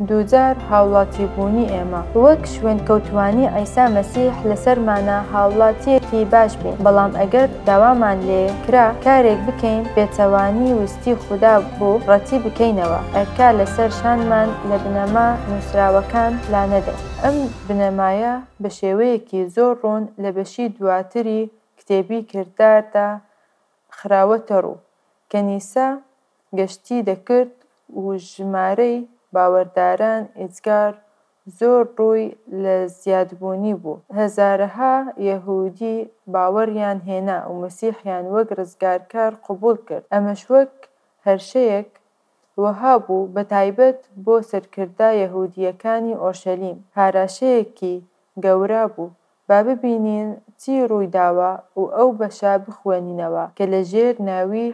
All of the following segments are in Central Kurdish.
دووجار هاوڵاتیبوونی ئێمە. وەک شوێنکەوتووانی عیسا مەسیح لەسەرمانە هاوڵاتییەکی باش بین، بەڵام ئەگەر داوامان لێ کرا کارێک بکەین پێچەوانی ویستی خودا بوو ڕەتی بکەینەوە، ئەرکە لەسەر شانمان لە بنەما نووسراوەکان لانەدەین. ئەم بنەمایە بە شێوەیەکی زۆر ڕوون لە بەشی دواتری کتێبی کرداردا خراوەتە ڕوو، کەنیسە گەشتی دەکرد و ژمارەی باوەرداران ئێجگار زۆر ڕووی لە زیادبوونی بوو. هەزارەها یەهودی باوەڕیان هێنا و مەسیحیان وەک ڕزگارکار قبوڵ کرد. ئەمەش وەک هەرشەیەک وەها بوو بەتایبەت بۆ سەرکردە یەهودییەکانی ئۆرشەلیم. هاراشەیەکی گەورە بوو. با ببینین چی ڕوویداوە و ئەو بەشە بخوێنینەوە کە لە ژێر ناوی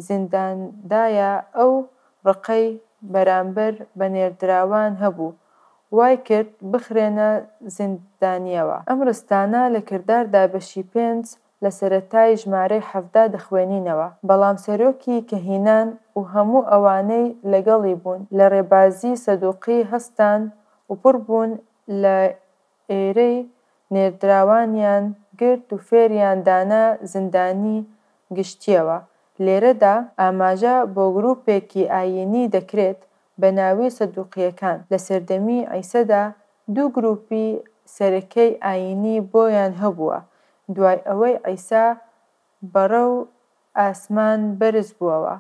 زینداندایە ئەو ڕقەی بەرامبەر بە نێردراوان هەبوو وای کرد بخرێنە زیندانیەوە. ئەم ڕستانە لە کرداردا بەشی پێنج لە سەرەتای ژمارەی 17 دەخوێنینەوە، بەڵام سەرۆکی کەهینان و هەموو ئەوانەی لەگەڵی بوون لە ڕێبازی سەدوقی هەستان و پڕ بوون لە ئێرەی نێردراوانیان گرت و فێریان دانە زیندانی گشتیەوە. لێرەدا ئاماژە بۆ گروپێکی ئایینی دەکرێت بە ناوی سەدوقیەکان. لە سەردەمی عیسەدا دوو گروپی سەرەکەی ئایینی بۆیان هەبووە. دوای ئەوەی عیسا بەڕەو ئاسمان بەرز بووەوە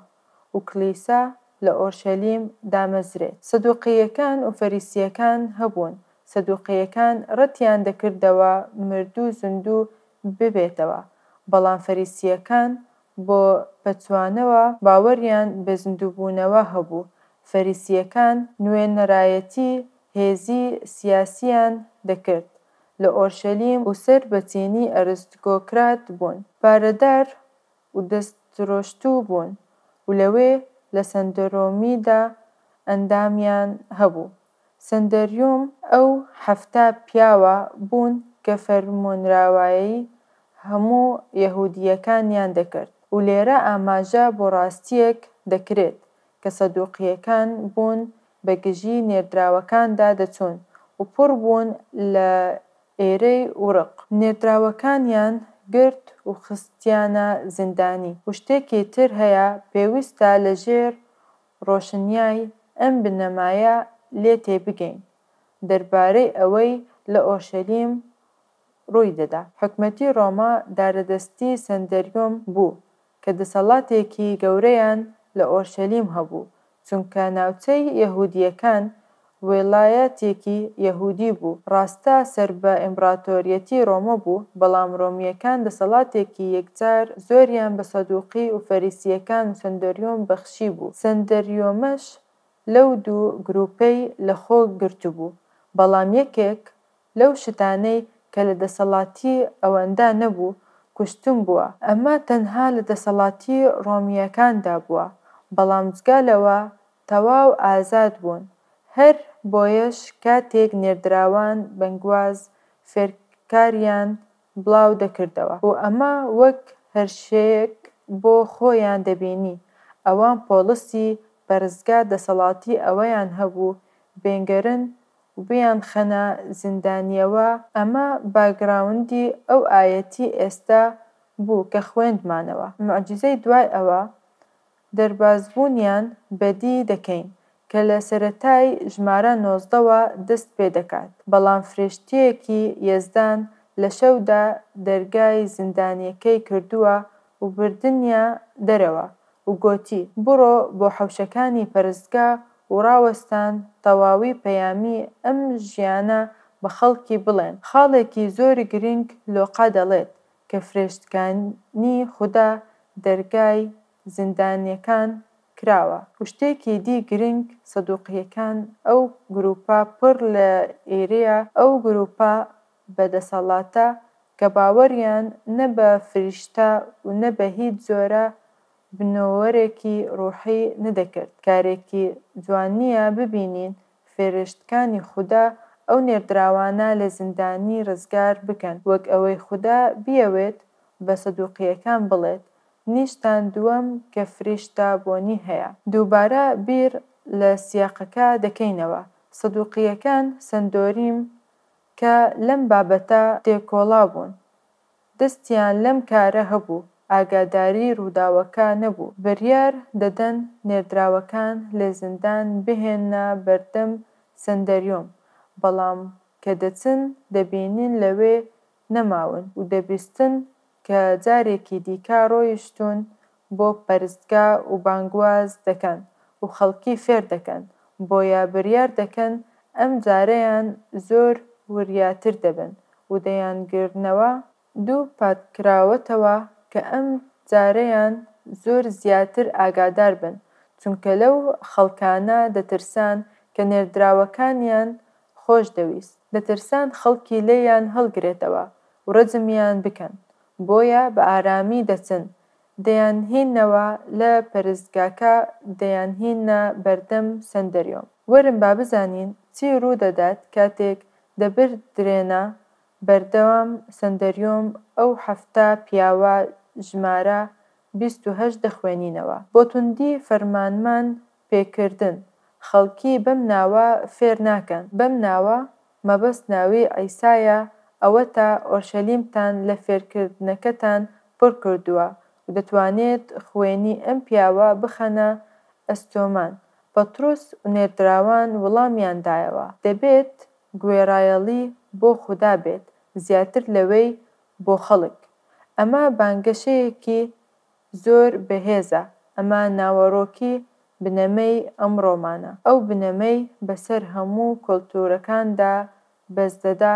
و کلیسا لە ئۆرشەلیم دامەزرێت. سەدوقییەکان و فەریسییەکان هەبوون. سەدوقییەکان ڕەتیان دەکردەوە مردوو زیندوو ببێتەوە، بەڵام فەریسییەکان بۆ پەچوانەوە باوەڕیان بە زیندووبوونەوە هەبوو. فەریسییەکان نوێنەرایەتی هێزی سیاسییان دەکرد لە ئۆرشەلیم و سەر بە چینی ئەرستگۆکرات بوون. پارەدار و دەستڕۆشتوو بوون و لەوێ لە سەندرۆمیدا ئەندامیان هەبوو. سەندەریۆم ئەو 70 پیاوە بوون کە فەرمانڕەوایی هەموو یەهودییەکانیان دەکرد. و لێرە ئاماژە بۆ ڕاستییەک دەکرێت کە سەدوقییەکان بوون بە گژی نێردراوەکاندا دەچوون و پڕ بوون لە ئێرەی و ڕق. نێردراوەکانیان گرت و خستیانە زیندانی. و شتێکی تر هەیە پێویستە لە ژێر ڕۆشنیای ئەم بنەمایە لێ تێبگەین دەربارەی ئەوەی لە ئۆرشەلیم ڕووی دەدا. حکومەتی ڕۆما دارەدەستی سەندەریۆم بوو کە دەسەڵاتێکی گەورەیان لە ئۆرشەلیم هەبوو، چونکە ناوچەی یەهودییەکان ویلایەتێکی یەهودی بوو، ڕاستە سەر بە ئیمپراتۆریەتی ڕۆمە بوو، بەڵام ڕۆمییەکان دەسەڵاتێکی یەکجار زۆریان بە سەدوقی و فەریسییەکان و سەندەریۆم بەخشی بوو. سەندەریۆمەش لەو دوو گروپەی لەخۆ گرتبوو، بەڵام یەکێک لەو شتانەی کە لە دەسەڵاتی ئەوەندا نەبوو کوشتن بووە. ئەمە تەنها لە دەسەڵاتی ڕۆمییەکاندا بووە، بەڵام جگە لەوە تەواو ئازاد بوون. هەر بۆیەش کاتێک نێردراوان بەنگواز فێرکاریان بڵاو دەکردەوە و ئەمە وەک هەرشەیەک بۆ خۆیان دەبینی، ئەوان پۆڵسی پەرستگا دەسەڵاتی ئەوەیان هەبوو بێنگەرن و بیانخەنە زیندانیەوە. ئەمە باکگراوندی ئەو ئایەتی ئێستا بوو کە خوێندمانەوە. موعجیزەی دوای ئەوە دەربازبوونیان بەدی دەکەین کە لە سەرەتای ژمارە 19وە دەست پێ دەکات. بەڵام فرێشتەیەکی یەزدان لە شەودا دەرگای زیندانیەکەی کردووە و بردنیە دەرەوە و گۆتی، بڕۆ بۆ حەوشەکانی پەرستگا و ڕاوەستان تەواوی پەیامی ئەم ژیانە بە خەڵکی بڵێن. خاڵێکی زۆر گرنگ لۆقا دەڵێت کە فرێشتکانی خودا دەرگای زیندانیەکان کراوە. و شتێکی دی گرنگ سەدوقیەکان ئەو گروپە پڕ لە ئێرەیە، ئەو گروپە بەدەسەڵاتە کە باوەڕیان نە بە فریشتە و نە بە هیچ جۆرە بنەوەرێکی ڕوحی نەدەکرد. کارێکی جوان نییە ببینین فرێشتکانی خودا ئەو نێردراوانە لە زیندانی ڕزگار بکەن، وەک ئەوەی خودا بیەوێت بە سەدوقیەکان بڵێت نیشتان دووەم کە فریشتە بۆنی هەیە. دووبارە بیر لە سیاقەکە دەکەینەوە. سەدوقییەکان سەندۆریم کە لەم بابەتە تێکۆڵا بوون، دەستیان لەم کارە هەبوو، ئاگاداری ڕووداوەکە نەبوو. بریار دەدەن نێردراوەکان لە زیندان بهێننە بەردەم سەندەریۆم، بەڵام کە دەچن دەبینن لەوێ نەماون و دەبیستن کە جارێکی دیکە ڕۆیشتوون بۆ پەرستگا و بانگواز دەکەن و خەڵکی فێر دەکەن، بۆیە بریار دەکەن ئەم جارەیان زۆر وریاتر دەبن و دەیانگرنەوە. دووپاتکراوەتەوە کە ئەم جارەیان زۆر زیاتر ئاگادار بن، چونکە لەو خەڵکانە دەترسان کە نێردراوەکانیان خۆش دەویست، دەترسان خەڵکی لێیان هەڵگرێتەوە و ڕەجمیان بکەن، بۆیە بە ئارامی دەچن دەیانهیننەوە لە پەرستگاکە دەیانهیننە بەردەم سەندەریۆم. وەرن با بزانین چی ڕوو دەدات کاتێک دەبردرێنە بەردەم سەندەریۆم ئەو 70 پیاوە ژمارە 28 دەخوێنینەوە. بۆ توندی فەرمانمان پێکردن خەڵکی بەم ناوە فێر ناکەن. بەم ناوە مەبەست ناوی عیسایە ئەوەتا ئۆرشەلیمتان لە فێرکردنەکەتان پڕ کردووە و دەتوانێت خوێنی ئەم پیاوە بخەنە ئەستۆمان. پەترۆس و نێردراوان وڵامیان دایەوە. دەبێت گوێڕایەڵی بۆ خودا بێت زیاتر لەوەی بۆ خەڵک. ئەمە بانگەشەیەکی زۆر بەهێزە. ئەمە ناوەڕۆکی بنەمەی ئەمڕۆمانە. ئەو بنەمەی بەسەر هەموو کۆلتورەکاندا بەزدەدا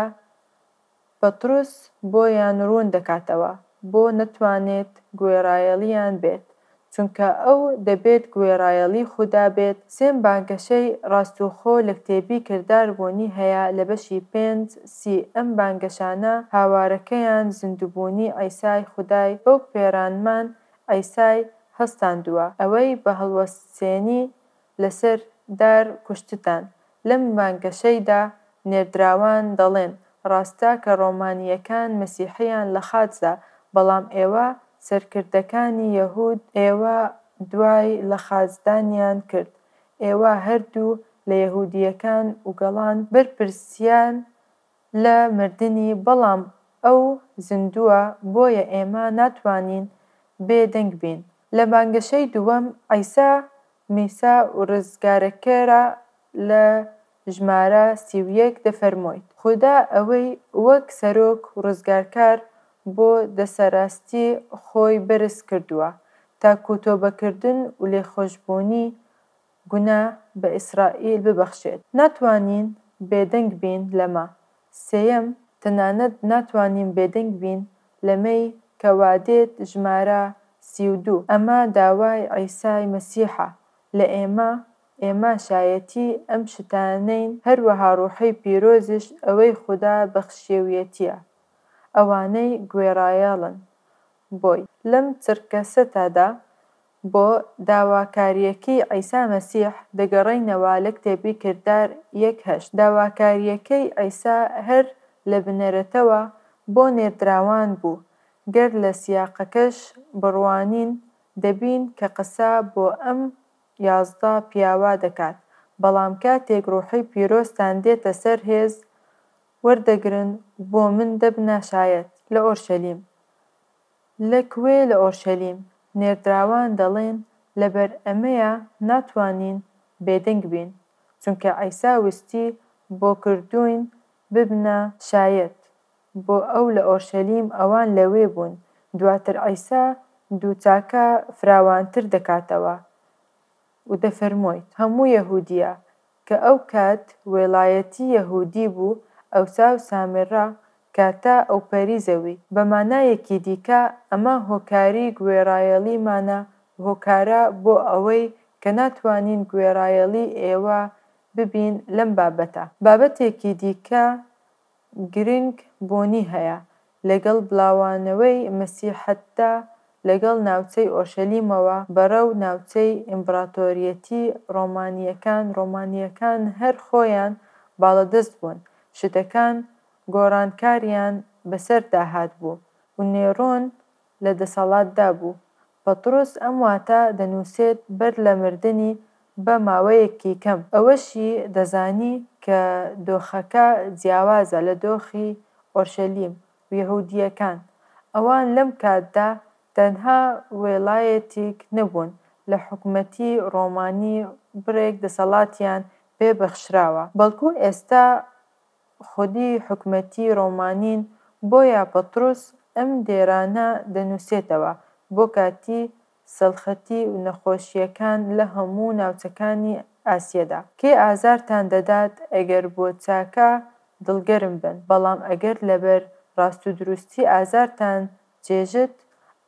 پەترۆس بۆیان ڕوون دەکاتەوە بۆ نەتوانێت گوێڕایەڵیان بێت، چونکە ئەو دەبێت گوێڕایەڵی خودا بێت. سێم بانگەشەی ڕاستەوخۆ لە کتێبی کردار بوونی هەیە لە بەشی 5 سی ئەم بانگەشانە هاوارەکەیان زیندووبوونی عیسای خودای بەو پێرانمان عیسای هەستاندووە، ئەوەی بە هەڵوەسێنی لەسەر دار کوشتتان. لەم بانگەشەیدا نێردراوان دەڵێن ڕاستە کە ڕۆمانییەکان مەسیحیان لە خاچدا، بەڵام ئێوە سەرکردەکانی یەهود ئێوە دوای لە خاچدانیان کرد. ئێوە هەردوو لە یەهودییەکان و گەڵان بەرپرسیان لە مردنی، بەڵام ئەو زیندووە، بۆیە ئێمە ناتوانین بێدەنگ بین. لە بانگەشەی دووەم عیسا میسا و ڕزگارەکەرە لە ژمارە 31 دەفەرموویت خودا ئەوەی وەک سەرۆک و ڕزگارکار بۆ دەسەراستی خۆی بەرز کردووە تاکو تۆبەکردن و لێخۆشبوونی گوناه بە ئیسرائیل ببەخشێت. ناتوانین بێدەنگ بین لەمە. سێیەم، تەنانەت ناتوانین بێدەنگ بین لەمەی کە وادێت ژمارە 32. ئەمە داوای عیسای مەسیحە لە ئێمە، ئێمە شایەتی ئەم شتانەین، هەروەها ڕۆحی پیرۆزیش ئەوەی خودا بەخشیویەتیە ئەوانەی گوێڕایەڵن بۆی. لەم چرکەسەتەدا بۆ داواکارییەکەی عیسا مەسیح دەگەڕێینەوە لە کتێبی کردار 1:8. داواکارییەکەی عیسا هەر لە بنەرەتەوە بۆ نێردراوان بوو. گەر لە سیاقەکەش بڕوانین دەبین کە قسە بۆ ئەم 11 پیاوە دەکات، بەڵام کاتێک ڕۆحی پیرۆزتان دێتە سەر هێز وەردەگرن و بۆ من دەبنە شایەت. لە ئۆرشەلیم. لە کوێ لە ئۆرشەلیم؟ نێردراوان دەڵێن لەبەر ئەمەیە ناتوانین بێدەنگ بین، چونکە عیسا ویستی بۆ کردووین ببنە شایەت بۆ ئەو لە ئۆرشەلیم. ئەوان لەوێ بوون. دواتر عیسا دووچاکە فراوانتر دەکاتەوە و دەفەرموویت هەموو یەهودیە کە ئەو کات وێڵایەتی یەهودی بوو، ئەوسا و سامرا کە تا ئەوپەری زەوی. بە مانایەکی دیکە ئەمە هۆکاری گوێڕایەڵیمانە و هۆکارە بۆ ئەوەی کە ناتوانین گوێڕایەڵی ئێوە ببین لەم بابەتە. بابەتێکی دیکە گرنگ بوونی هەیە لەگەڵ بڵاوانەوەی مەسیحەتدا لەگەڵ ناوچەی ئۆرشەلیمەوە بەڕەو ناوچەی ئیمپراتۆریەتی ڕۆمانییەکان، ڕۆمانییەکان هەر خۆیان باڵادەست بوون، شتەکان گۆڕانکاریان بەسەردا هاتبوو و نێرۆن لە دەسەڵاتدا بوو. پەترۆس ئەم واتە دەنووسێت بەر لە مردنی. بە ماوەیەکی کەم. ئەوەشی دەزانی کە دۆخەکە جیاوازە لە دۆخی ئۆرشەلیم و یەهودییەکان. ئەوان لەم کاتدا تەنها وێڵایەتیک نەبوون لە حکومەتی ڕۆمانی بڕێک دەسەڵاتیان پێ بەخشراوە، بەڵکو ئێستا خودی حکومەتی ڕۆمانین، بۆیە پەتڕوس ئەم دێرانە دەنووسێتەوە بۆ کاتی سەڵخەتی و نەخۆشییەکان لە هەموو ناوچەکانی ئاسیەدا. کێ ئازارتان دەدات ئەگەر بۆ چاکە دڵگەرم بن، بەڵام ئەگەر لەبەر ڕاستودروستی ئازارتان چێژت،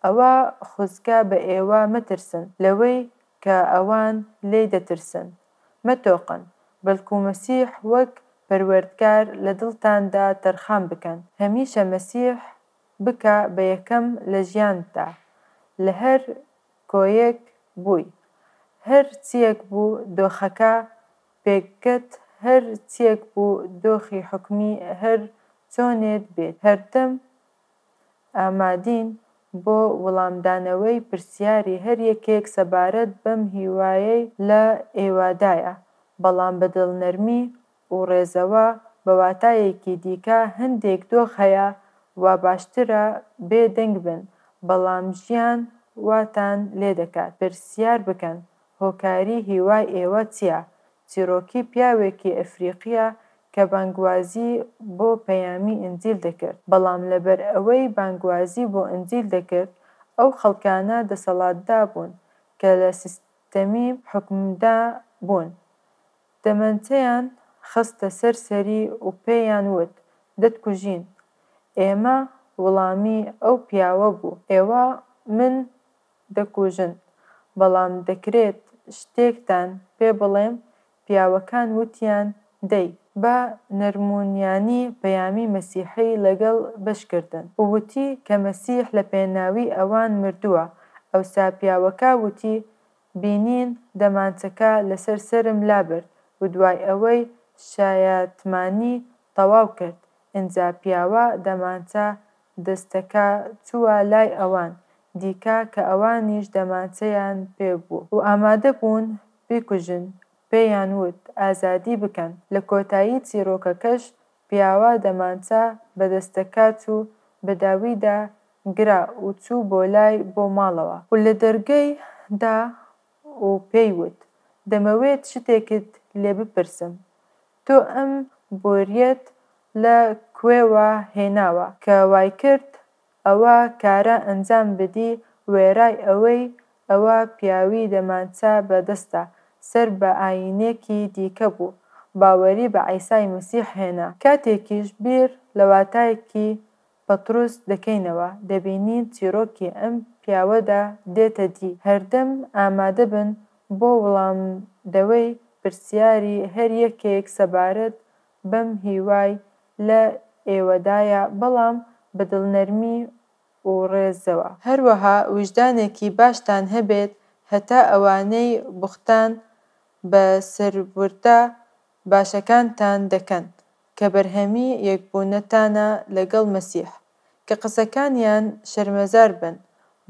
ئەوا خوزگە بە ئێوە مەترسن لەوەی کە ئەوان لێی دەترسن. مەتۆقن، بەلکو مەسیح وەک پەروەردگار لە دڵتاندا تەرخان بکەن. هەمیشە مەسیح بکە بە یەکەم لە ژیانتدا، لە هەر کۆیەک بووی، هەر چیەک بوو دۆخەکە، پێگەت هەر چیەک بوو دۆخی حوکمی هەر چۆنێت بێت، هەردەم ئامادین بۆ وڵامدانەوەی پرسیاری هەر یەکێک سەبارەت بەم هیوایەی لە ئێوەدایە، بەڵام بە دڵنەرمی و ڕێزەوە، بە واتایەکی دیکە هەندێک دۆخ هەیە وا باشترە بێ دەنگ بن، بەڵام ژیان واتان لێدەکات پرسیار بکەن هۆکاری هیوای ئێوە چیە؟ چیڕۆکی پیاوێکی ئەفریقیە کە بانگوازی بۆ پەیامی ئینجیل دەکرد، بەڵام لەبەر ئەوەی بانگوازی بۆ ئینجیل دەکرد ئەو خەڵکانە دەسەڵاتدا بوون کە لە سیستەمی حوکمدا بوون دەمانچەیان خستە سەر سەری و پێیان وت دەتکوژین. ئێمە وڵامی ئەو پیاوە بوو. ئێوە من دەکوژن، بەڵام دەکرێت شتێکتان پێ بڵێم؟ پیاوەکان وتیان دەی. بە نەرمونیانی پەیامی مەسیحی لەگەڵ بەش کردن و وتی کە مەسیح لە پێناوی ئەوان مردووە. ئەوسا پیاوەکە وتی بینین دەمانچەکە لەسەر سەرم لابرد و دوای ئەوەی شایەتمانی تەواو کرد ئینجا پیاوە دەمانچە دەستەکە چووە لای ئەوان دیکە کە ئەوانیش دەمانچەیان پێ بوو و ئامادە بوون بیکوژن پێیان وت ئازادی بکەن. لە کۆتایی چیڕۆکەکەش پیاوە دەمانچە بەدەستەکە چوو بە داویدا گرا و چوو بۆ لای بۆ ماڵەوە. و لە دەرگەی دا و پێی وت، دەمەوێت شتێکت لێ بپرسم. تۆ ئەم بۆریەت لە کوێوە هێناوە کە وایکرد ئەوە کارە ئەنجام بدی وێرای ئەوەی ئەوە پیاوی دەمانچە بە دەستە سەر بە ئایینێکی دیکە بوو باوەری بە عیسای مەسیح هێنا. کاتێکیش بیر لە واتایەکی پەتڕوس دەکەینەوە، دەبینین چیڕۆکی ئەم پیاوەدا دێتە دی. هەردەم ئامادە بن بۆ وڵامدەوەی پرسیاری هەر یەکێک سەبارەت بەم هیوای لە ئێوەدایە، بەڵام بە دڵنەرمی و ڕێزەوە. هەروەها ویژدانێکی باشتان هەبێت هەتا ئەوانەی بوختان بە سەربوردە باشەکانتان دەکەن کە بەرهەمی یەکبوونتانە لەگەڵ مەسیح، کە قسەکانیان شەرمەزار بن،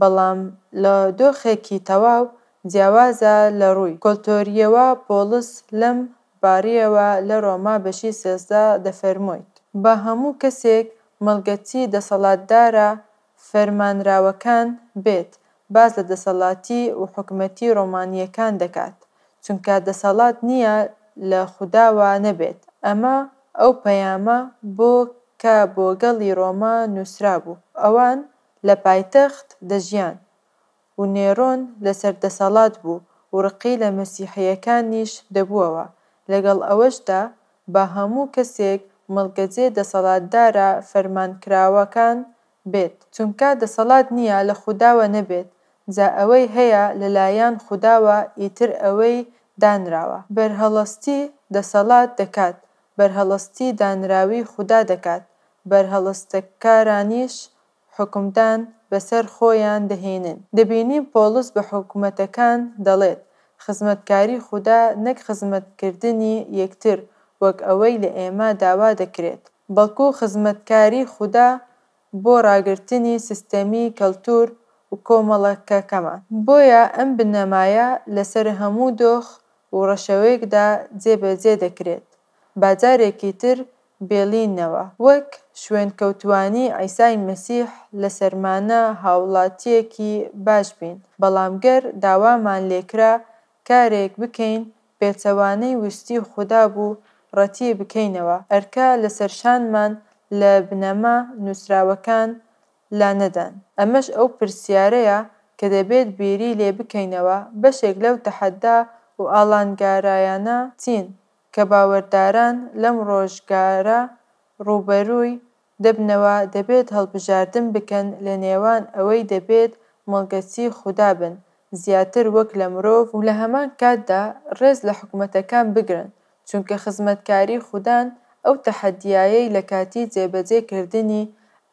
بەڵام لە دۆخێکی تەواو جیاوازە لە ڕووی کۆلتۆرییەوە پۆڵس لەم باریەوە لە ڕۆما بەشی 13 دەفەرموویت. با هەموو کەسێک ملکەچی دەسەڵاتدارە فەرمانراوەکان بێت باس لە دەسەڵاتی و حکومەتی ڕۆمانییەکان دەکات، چونکە دەسەڵات نییە لە خوداوە نەبێت. ئەمە ئەو پەیامە بۆ کە بۆ گەڵی ڕۆما نووسرابوو. ئەوان لە پایتەخت دەژیان و نێرۆن لەسەر دەسەڵات بوو و ڕقی لە مەسیحییەکانیش دەبووەوە. لەگەڵ ئەوەشدا با هەموو کەسێک ملکەچی دەسەڵاتدارە فەرمانکراوەکان بێت، چونکە دەسەڵات نییە لە خوداوە نەبێت، جا ئەوەی هەیە لەلایەن خوداوە ئیتر ئەوەی دانراوە. بەرهەڵستی دەسەڵات دەکات، بەرهەڵستی دانراوی خودا دەکات، بەرهەڵستکارانیش حوکمدان بەسەر خۆیان دەهێنن. دەبینین پۆڵس بە حکومەتەکان دەڵێت، خزمەتکاری خودا نەک خزمەتکردنی یەکتر وەک ئەوەی لە ئێمە داوا دەکرێت، بەڵکو خزمەتکاری خودا بۆ ڕاگرتنی سیستەمی کەلتور و کۆمەڵەکەکەمان. بۆیە ئەم بنەمایە لەسەر هەموو دۆخ و ڕەشەوێکدا جێبەجێ دەکرێت. با جارێکی تر بێڵینەوە. وەک شوێنکەوتووانی عیسای مەسیح لەسەرمانە هاوڵاتییەکی باش بین، بەڵام گەر داوامان لێکرا کارێک بکەین پێچەوانەی ویستی خودا بوو ڕەتی بکەینەوە، ئەرکە لەسەرشانمان لە بنەما نووسراوەکان لانەدان. ئەمەش ئەو پرسیارەیە کە دەبێت بیری لێ بکەینەوە، بەشێک لەو تەحەدا و ئاڵانگارایانە چین کە باوەرداران لەم ڕۆژگارە ڕووبەرووی دەبنەوە دەبێت هەڵبژاردن بکەن لە نێوان ئەوەی دەبێت ملکەچی خودا بن زیاتر وەک لە مرۆڤ، و لە هەمان کاتدا ڕێز لە حکومەتەکان بگرن چونکە خزمەتکاری خودان ئەو تەحەدیایەی لە کاتی جێبەجێ کردنی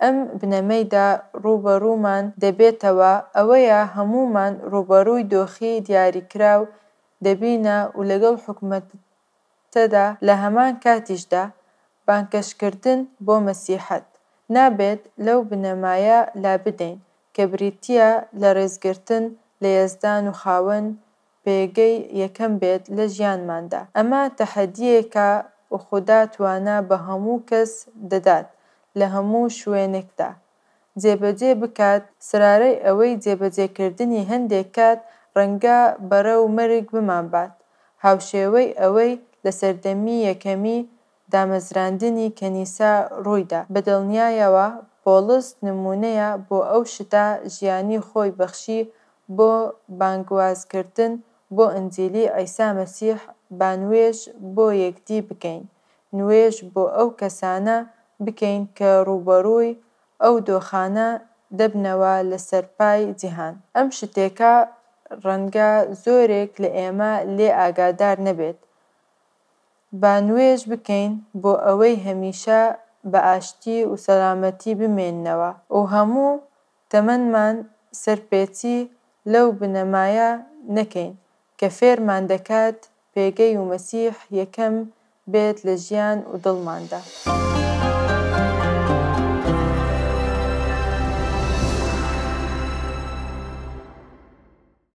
ئەم بنەمەیدا ڕووبەڕوومان دەبێتەوە ئەوەیە هەموومان ڕووبەڕووی دۆخی دیاریکراو دەبینە و لەگەڵ حکومەتەدا لە هەمان کاتیشدا بانگهێشتکردن بۆ مەسیحەت نابێت لەو بنەمایە لابدەین کە بریتییە لە ڕێزگرتن لە یەزدان و خاوەن پێگەی یەکەم بێت لە ژیانماندا. ئەمە تەحەدییەکە و خودا توانا بە هەموو کەس دەدات لە هەموو شوێنێکدا جێبەجێ بکات سەرارەی ئەوەی جێبەجێکردنی هەندێک کات ڕەنگە بەرەو مەرگ بمانبات هاوشێوەی ئەوەی لە سەردەمی یەکەمی دامەزراندنی کەنیسە ڕوویدا. بەدڵنیایەوە پۆڵس نموونەیە بۆ ئەو شتە ژیانی خۆی بەخشی بۆ بانگوازکردن بۆ ئنجیلی عیسا مەسیح با نوێژ بۆ یەکدی بکەین نوێژ بۆ ئەو کەسانە بکەین کە ڕووبەڕووی ئەو دۆخانە دەبنەوە لە سەرپای جیهان. ئەم شتێکە ڕەنگە زۆرێک لە ئێمە لێ ئاگادار نەبێت. با نوێژ بکەین بۆ ئەوەی هەمیشە بە ئاشتی و سەلامەتی بمێننەوە و هەموو تەمەنمان سەرپێچی لەو بنەمایە نەکەین کە فێرمان دەکات پێگەی و مەسیح یەکەم بێت لە ژیان و دڵماندا.